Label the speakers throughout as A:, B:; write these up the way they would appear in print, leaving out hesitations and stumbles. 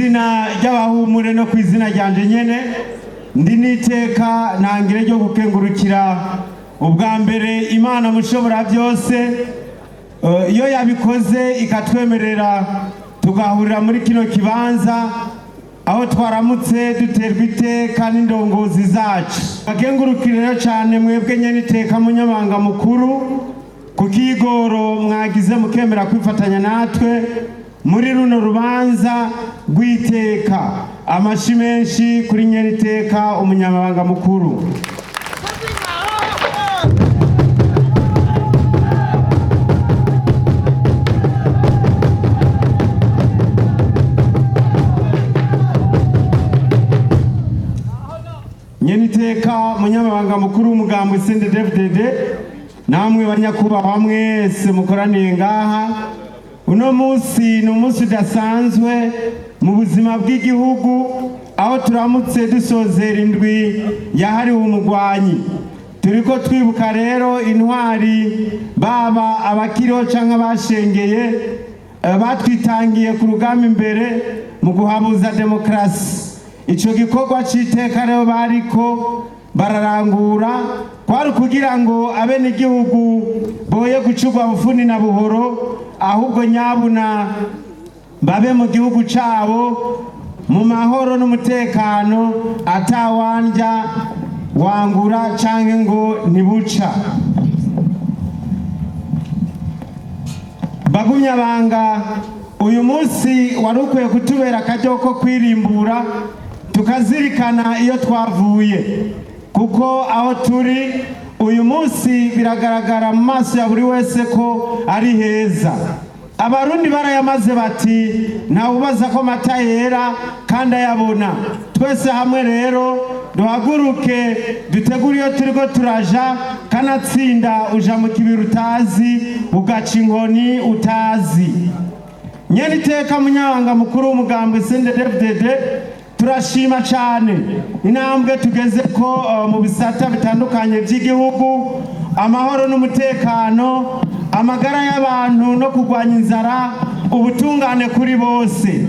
A: Izina ry'abahumure no ku izina ryanje nyene, ndi n'iteka ntangire ryo gukengurukira ubwa mbere Imana mushobora byose, iyo yabikoze ikatwemerera tugahurira muri kino kibanza aho twaramutse duterwa iteka n'indongozi zacu. Bakengurukire rero cyane mwebwe nyene iteka munyamabanga mukuru ku kigoro mwagize mukemera kwifatanya natwe muri runo rubanza rw'iteka. Amashi menshi kuri nyene iteka umunyamabanga mukuru. Nyene iteka munyamabanga mukuru w'umugambi CNDD-FDD, namwe banyakubahwa mwese mukoraniye ngaha, uno munsi ni umunsi udasanzwe mu buzima bw'igihugu, aho turamutse dusozera indwi yahariwe umugwanyi. Turiko twibuka rero intwari, baba abakiriho canke abashengeye, batwitangiye ku rugamba imbere mu guhabuza demokarasi. Ico gikorwa c'iteka rero bariko bararangura kwari kugira ngo abenegihugu boye gucurwa bufuni na buhoro, ahubwo nyabuna babe mu gihugu cabo mu mahoro n'umutekano, atawandya wangura canke ngo ntibuca. Bagumyabanga, uyu munsi wari ukwiye kutubera akaryo ko kwirimbura, tukazirikana iyo twavuye, kuko aho turi uyu munsi biragaragara mu maso ya buri wese ko ari heza. Abarundi barayamaze bati ntawubaza ko amata yera kandi ayabona. Twese hamwe rero duhaguruke dutegure iyo turiko turaja. Kanatsinda uja mu kibiri utazi, ugaca inkoni utazi. Nyene iteka munyabanga mukuru w'umugambwe CNDD-FDD, turashima cyane intambwe tugeze ko mu bisata bitandukanye by'igihugu: amahoro n'umutekano, amagara y'abantu no kurwanya inzara, ubutungane kuri bose.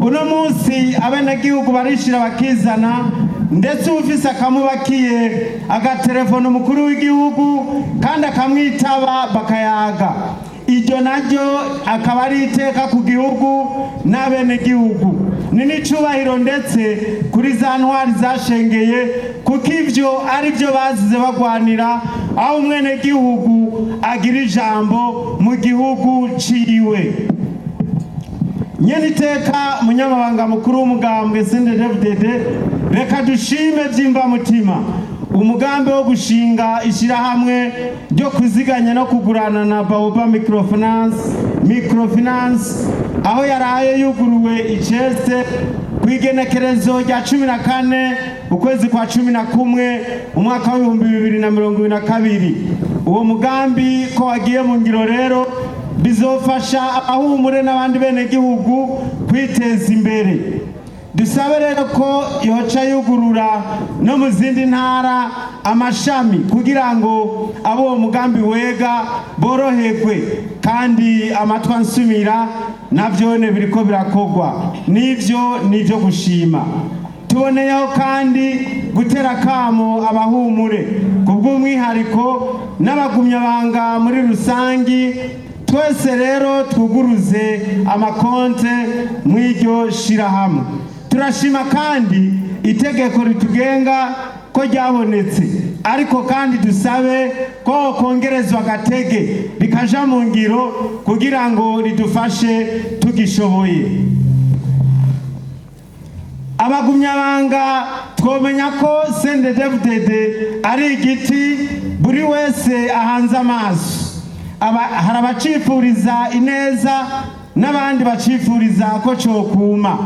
A: Uno munsi abenegihugu barishira bakizana, ndetse ufise akamubakiye agatelefona umukuru w'igihugu kandi akamwitaba bakayaga. Iryo naryo akaba ari iteka ku gihugu n'abenegihugu, ni n'icubahiro ndetse kuri za ntwari zashengeye, kuko ivyo ari byo bazize bagwanira, aho umwenegihugu agira ijambo mu gihugu ciwe. Nyene iteka munyamabanga mukuru w'umugambwe CNDD-FDD, reka dushime by'imvamutima umugambi wo gushinga ishyirahamwe ryo kuziganya no kugurana na Baoba Microfinance, aho yaraye yuguruwe icese ku igenekerezo rya 14 ukwezi kwa 11 umwaka w'2022. Uwo mugambi ko wagiye mu ngiro rero bizofasha abahumure n'abandi benegihugu kwiteza imbere. Dusabe rero ko yoca yugurura no mu zindi ntara amashami, kugira ngo abo uwo mugambi wega boroherwe. Kandi amatwi ansumira navyone biriko birakogwa, n'ivyo nivyo gushima. Tuboneyeho kandi gutera akamo abahumure kubw'umwihariko n'abagumyabanga muri rusangi. Twese rero twuguruze amakonte mw'iryo shirahamwe. Turashima kandi itegeko ritugenga ko ryabonetse, ariko kandi dusabe ko kongerezwa agatege rikaja mu ngiro kugira ngo ridufashe tugishoboye. Abagumyabanga, twomenya ko CNDD-FDD ari igiti buri wese ahanze amaso. Hari abacifuriza ineza n'abandi bacifuriza ko cokuma.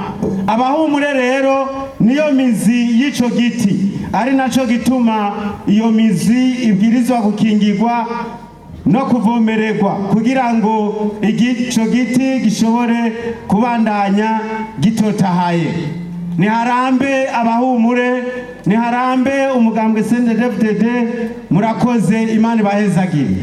A: Abahumure rero niyo mizi y'ico giti, ari naco gituma iyo mizi ibwirizwa gukingirwa no kuvomererwa kugira ngo ico giti gishobore kubandanya gitotahaye. Niharambe abahumure, niharambe umugambwe CNDD-FDD. Murakoze, Imana ibahezagire.